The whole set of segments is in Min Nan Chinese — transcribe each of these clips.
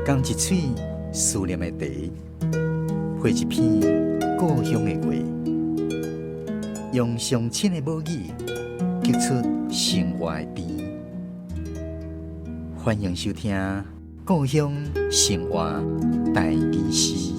仝一喙思念的茶，配一篇故鄉的話，用上親的母語，激出生活的甜。歡迎收聽《故鄉生活台語詩》。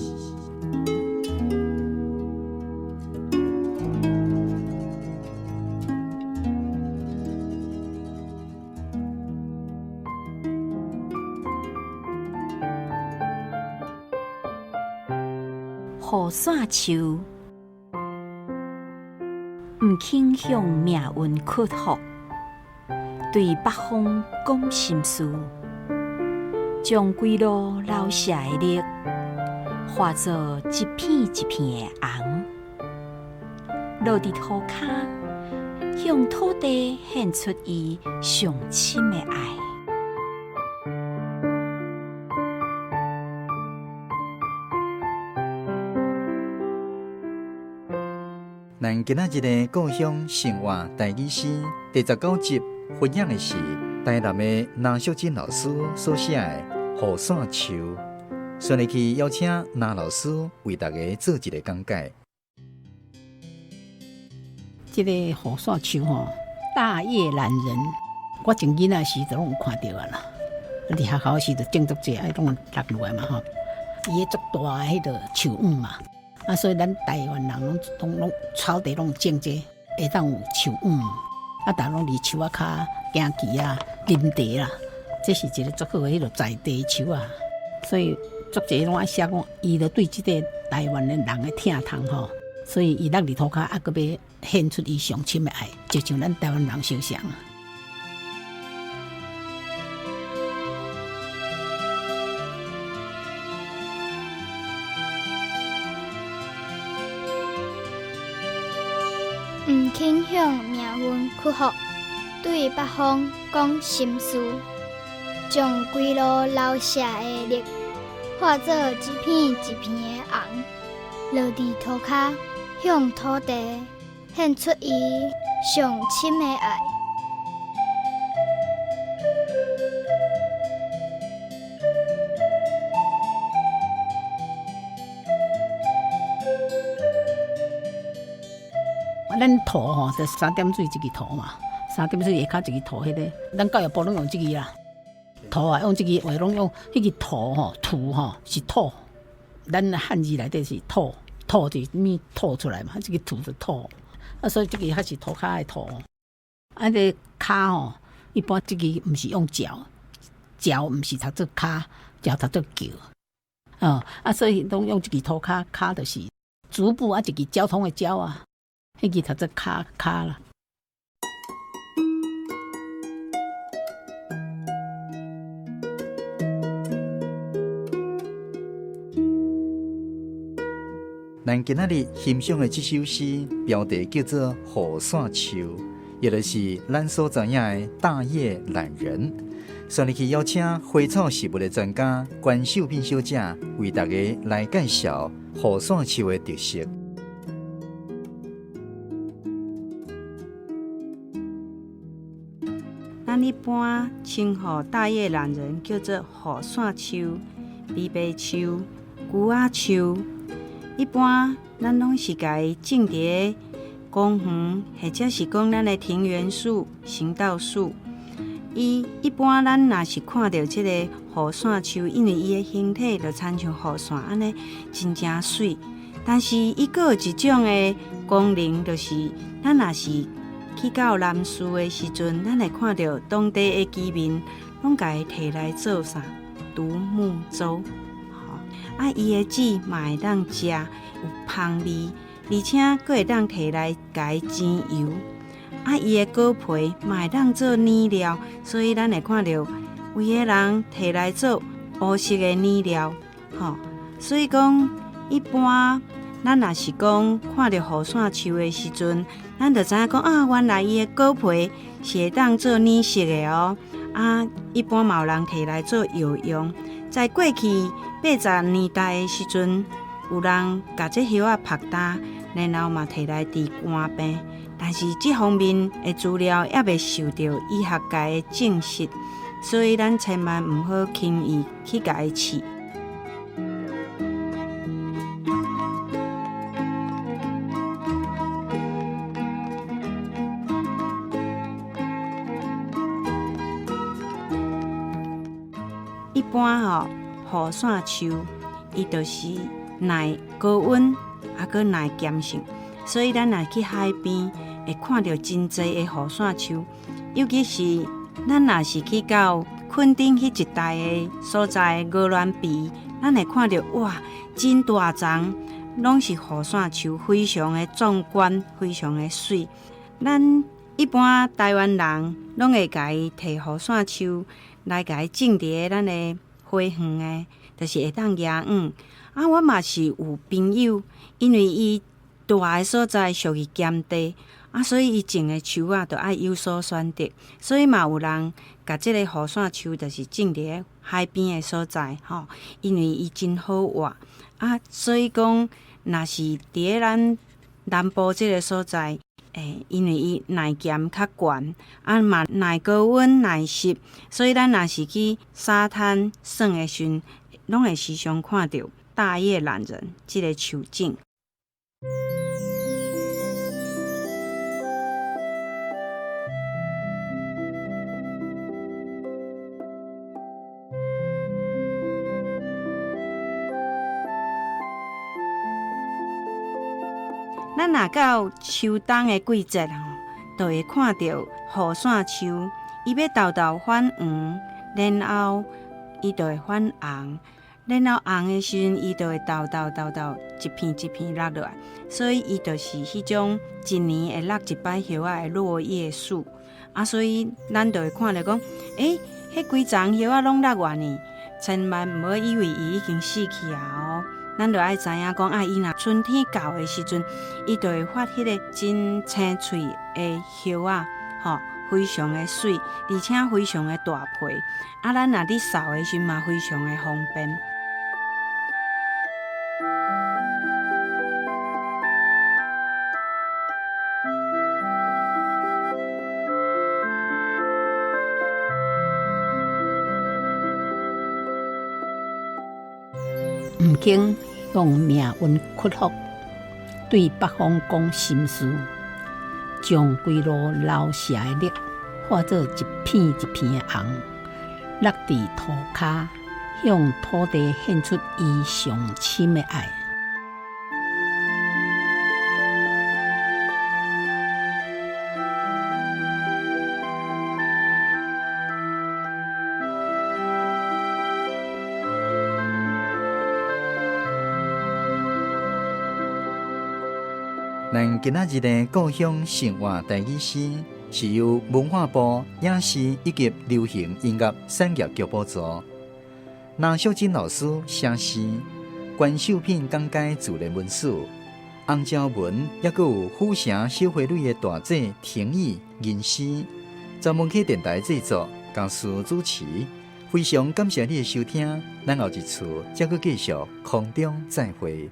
雨傘樹毋肯向命運屈服，對北風講心事，將規路流瀉的力化做一片一片的紅，落佇塗跤，向土地獻出伊上深的愛。咱今仔日的故鄉生活台語詩第19集，分享的是台南的林淑珍老師所寫的《雨傘樹》。順利去邀請林老師為大家做一個講解。這個雨傘樹吼，大葉欖仁，我從囡仔時就攏有看著啊啦。佇學校時就種足濟，愛攏落落來嘛吼。伊彼足大的彼个樹黃嘛。啊，所以咱台灣人攏攏攏草地攏種這個，會當有樹黃。啊，逐攏佇樹仔跤行棋啊、啉茶啦，這是一個足好的彼个在地樹啊。所以足濟攏愛寫講，伊就對這個台灣的人的疼痛吼，所以伊落佇塗跤，啊，閣欲獻出伊上深的愛，就像咱台灣人相像啊。毋肯向命運屈服，對北風講心事，將規路流瀉的力化做一片一片的紅，落佇塗跤，向土地獻出伊上深的愛。咱塗吼，就三點水一支塗嘛，三點水下跤一支塗，彼个咱教育部攏用這支啦，塗啊用這支，話攏用彼支塗吼，塗吼是土，咱漢字內底是土，土就是物吐出來嘛，這个塗就土，啊所以這支較是塗跤的塗。啊，這个跤吼，一般這支毋是用腳，腳毋是讀做跤，腳讀做腳，哦，啊所以攏用這支塗跤，跤就是足部啊，一支交通的交啊。彼支讀做跤跤啦。咱今仔日欣賞的這首詩，標題叫做《雨傘樹》，也就是咱所知影的大葉欖仁。所以去邀請花草植物的專家關秀敏小姐為大家來介紹雨傘樹的特色。咱一般稱呼大葉欖仁叫做雨傘樹、枇杷樹、龜仔樹。一般咱攏是共伊種佇个公園，或者是講咱的庭園樹、行道樹。伊一般咱若是看著這個雨傘樹，因為伊的形體就親像雨傘按呢，真正媠。但是伊閣有一種的功能，就是咱若是去到南勢的時陣，咱會看著當地的居民攏共伊提來做啥獨木舟，吼啊！伊的籽嘛會當食，有芳味，而且閣會當提來共伊煎油。啊，伊的果皮嘛會當做染料，所以咱會看著有的人提來做烏色的染料，吼。所以講，一般咱若是講看著雨傘樹的時陣，咱就知影講啊，原來伊的果皮是會當做染色的哦。啊，一般嘛有人提來做藥用。在過去80年代的時陣，有人共這葉仔曝焦，然後嘛提來治肝病。但是這方面的資料猶未受著醫學界的證實，所以咱千萬毋好輕易去共伊試。一般吼，雨傘樹伊就是耐高溫，啊，閣耐鹹性，所以咱若去海邊會看著真濟的雨傘樹，尤其是咱若是去到墾丁彼一帶的所在鵝鑾鼻，咱會看著哇，真大叢攏是雨傘樹，非常的壯觀，非常的媠。咱一般台灣人攏會共伊提雨傘樹來共伊種佇咧咱的花園的，就是會當遮養。啊，我嘛是有朋友，因為伊住的所在屬於鹹地，啊，所以伊種的樹仔就愛有所選擇，所以嘛有人共這個雨傘樹就是種佇咧海邊的所在，吼，因為伊真好活。啊，所以講，若是佇咧咱南部這個所在，因為伊耐鹹較懸，啊嘛耐高溫耐濕，所以咱若是去沙灘耍的時陣，攏會時常看著大葉欖仁這個樹種。咱若到秋冬的季節吼，就會看著雨傘樹，伊欲沓沓反黃，然後伊就會反紅，然後紅的時陣，伊就會沓沓沓沓一片一片落落來，所以伊就是彼種一年會落一擺葉仔的落葉樹。啊，所以咱就會看著講，欸，彼規叢葉仔攏落完呢，千萬毋好以為伊已經死去啊哦。咱就愛知影講，啊，伊若春天到的時陣，伊就會發彼個真青翠的葉仔，吼，非常的媠，而且非常的大皮。啊，咱若佇掃的時陣嘛，非常的方便。毋肯向命運屈服，對北方講心事，將規路流瀉的力化做一片一片的紅，落佇塗跤，向土地獻出伊上深的愛。咱今仔日的故鄉生活台語詩，是由文化部影視以及流行音樂產業局補助，林淑珍老師寫詩，關秀品講解自然文史，洪昭文抑閣有府城小花蕊的大姐婷宜吟詩，專門去電台製作，公司主持，非常感謝你的收聽，咱後一次再閣繼續空中再會。